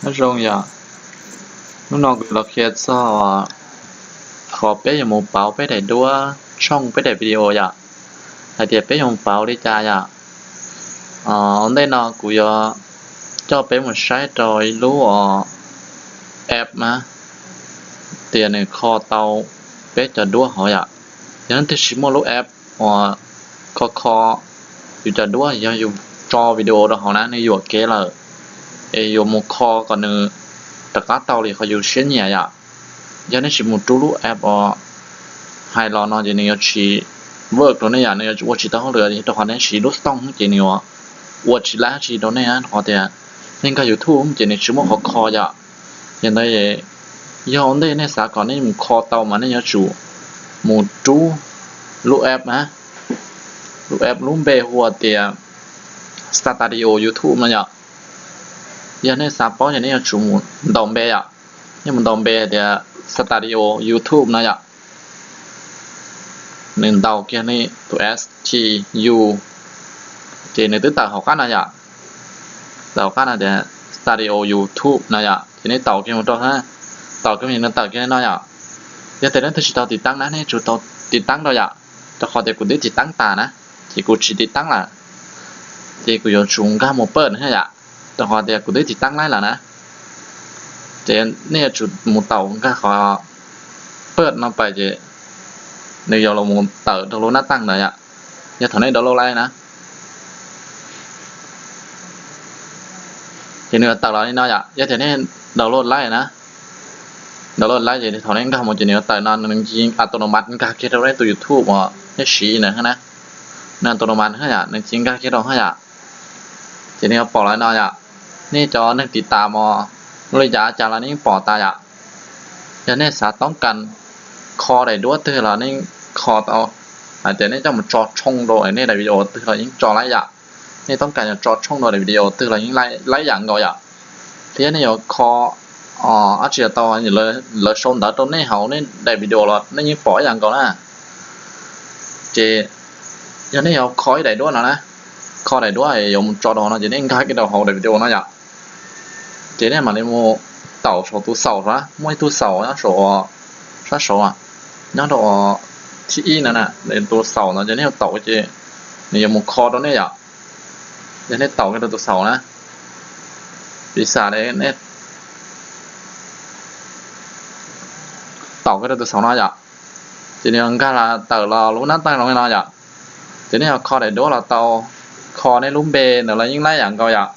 Nyob zoo yom, hnub no kuv los qhia txog qhov peb yuav mus pauv peb daim duab tshooj peb daim video yom, hais tias peb yuav mus pauv li cas yom. Ua ntej no kuv yuav coj peb mus saib rau ib lub app na, tias nws kho tau peb cov duab hauv yom. Yog leej twg tsis muaj lub app uas kho kho yus cov duab, yog yus tso video rau hauv na, nws yuam kev lawm, es yuav mus kho kom nws rov qab tau li qhov yus siab nyiam yom. Yog nej tsis mus rub lub app uas hais los no ces nws yuav tsis work rau nej yom, nws yuav ua tsis tau hauj lwm, rau qhov nej siv lub Chrome ces nws yuav ua tsis laib tsi rau nej, rau qhov tias nej nkag YouTube ces nws tsis muaj qhov kho yom. Yog ntawd, yog ua ntej nej xav kom nej mus kho tau mas nej yuav tsum mus rub lub app na, lub app lub npe hu tias Studio YouTube no yom. Yog nej xav paub ces nej yuav tsum mus ntaus npe yom. Nej mus ntaus npe tias Studio YouTube no yom. Nws ntaus kiag li tus S T U, ces nws twb tawm hauv qab no yom. Tawm hauv qab no tias Studio YouTube no yom, ces nej taus kiag mus rau, taus kiag mus nws tawm kiag li no yom. Yog tias leej twg tsis tau tiv taab na, nej yuav tsum tau tiv taab rau yom, rau qhov tias kuv twb tiv taab tas na, ces kuv tsis tiv taab lawm, ces kuv yuav tsum nkag mus pawj yom, rau qhov tias kuv twb tiv taab laib lawm na. Ces nej yuav tsum mus taus nkag qhov pawj no pais ces nws yuav los mus tawm rau lub nab taaj ntawd yom. Yog thaum nej download laib na, ces nws yuav tawm los li no yom. Yog tias nej download laib na, download laib ces thaum nej nkag mus ces nws yuav tawm no, nws cia li auto nomad nkag kiag rau nej tus YouTube uas nej siv ntawd na. Nws auto nomad yom, nws cia li nkag kiag rau yom. Ces nej yuav pom los no yom, nej cov neeg tiv tam os, ua li cas cas los nej yeej pom tas yom. Yog nej xav toob kas kho daim duab twg los nej kho tau, hais tias nej coj mus tso tshooj rau nej daim video twg los yeej tso laib yom. Nej toob kas yuav tso tshooj rau daim video twg los yeej laib yam nkaus yom. Thiab nej yuav kho dab tsi los tau, lawv sau ntawv rau nej hauv nej daim video los nej yeej pom ib yam nkaus na. Ces yog nej yuav kho ib daim duab no na, kho daim duab yuav mus tso rau hauv no ces nej nkag kiag rau hauv daim video no yom. Ces nej mam li mus taus saum tus xaum na, muaj ib tug xaum nyob saum, sab saud, nyob rau thib ib no na, tus xaum no ces nej yuav taus ces nws yuav mus kho rau nej yom. Yog nej taus kiag rau tus xaum na, piv xam li nej taus kiag rau tus xaum no yom, ces nws yuav nkag los tawm los lub nab taaj zoo li no yom. Ces nej yuav kho daim duab los tau, kho nej lub npe ntawd los yeej laib yam nkaus yom.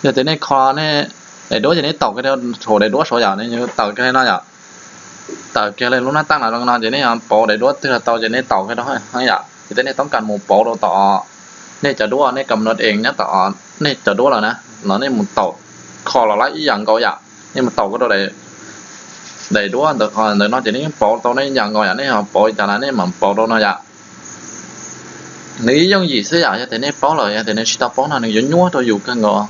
Yog tias nej kho nej daim duab ces nej taus kiag rau saum daim duab saud yom, nws yuav tawm kiag li no yom. Tawm kiag li lub nab taaj no zoo no ces nej yuav pauv daim duab twg los tau ces nej taus kiag rau yom. Yog tias nej toob kas mus pauv rau tom nej cov duab, nej kam no ees nyob tom nej cov duab lawm na, los nej mus taus kho los laib ib yam nkaus yom. Nej mus taus kiag rau daim duab ntawd, ntawm no ces nej yeej pauv tau nej ib yam nkaus yom. Nej ho pauv li cas los nej mam pauv rau no yom. Nws ib yooj yim xwb yom. Yog tias nej paub lawm, yog tias nej tsis tau paub no nws yuav nyuaj rau yus kawg nkaus.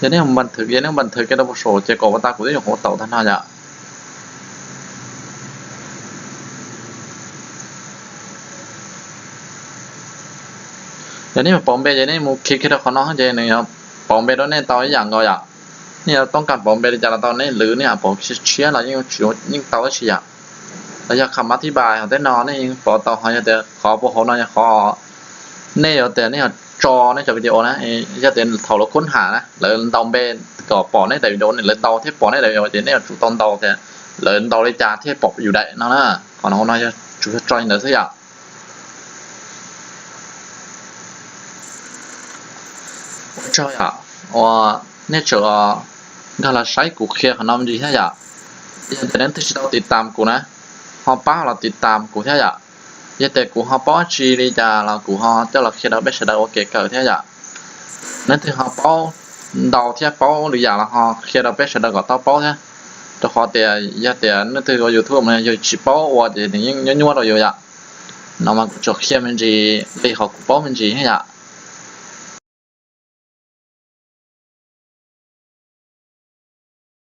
Yog nej npam thwv, yog nej npam thwv kiag rau saum ces kom ua tas kuv twb yuav hauv taus tag no yom. Yog nej yuav pauv npe ces nej mus khi kiag rau qhov no ces nws yuav pauv npe rau nej tau ib yam nkaus yom. Nej yuav toob kas pauv npe li cas los tau, nej lwv nej yuav pauv tshiab los yeej tau dab tsi yom. Los yog qhov ma thib npais hauv tej no nej yeej pauv tau, ho yog tias qhov puag hauv no yog qhov nej yuav tias nej yuav tso nej cov video na, yog tias thaum lawv khub ham na lawv ntaus npe kom pom nej daim video, lawv ntaus thiab pom nej daim video ces nej yuav tsum tau ntaus tias lawv ntaus li cas thiaj pom yus daim no na. Qhov no yog tsuas yog tso li ntawd xwb yom. Ua tsaug yom, uas nej tseem nkag los saib kuv qhia qhov no me ntsis thiab yom. Yog tias nej twb tsis tau tiv tam kuv na, ho pab los tiv tam kuv thiab yom. Yog tias kuv ho paub dab tsi li cas los kuv ho coj los qhia rau peb sawv daws ua kev kawm thiab yom. Nej twg ho paub ntau thiab paub lwm yam los ho qhia rau peb sawv daws kom tau paub thiab. Rau qhov tias yog tias nej twg ua YouTube mas yog tsis paub ua ces nws yeej nyuaj nyuaj rau yus yom. No mas kuv tsuas qhia me ntsis li qhov kuv paub me ntsis thiab yom.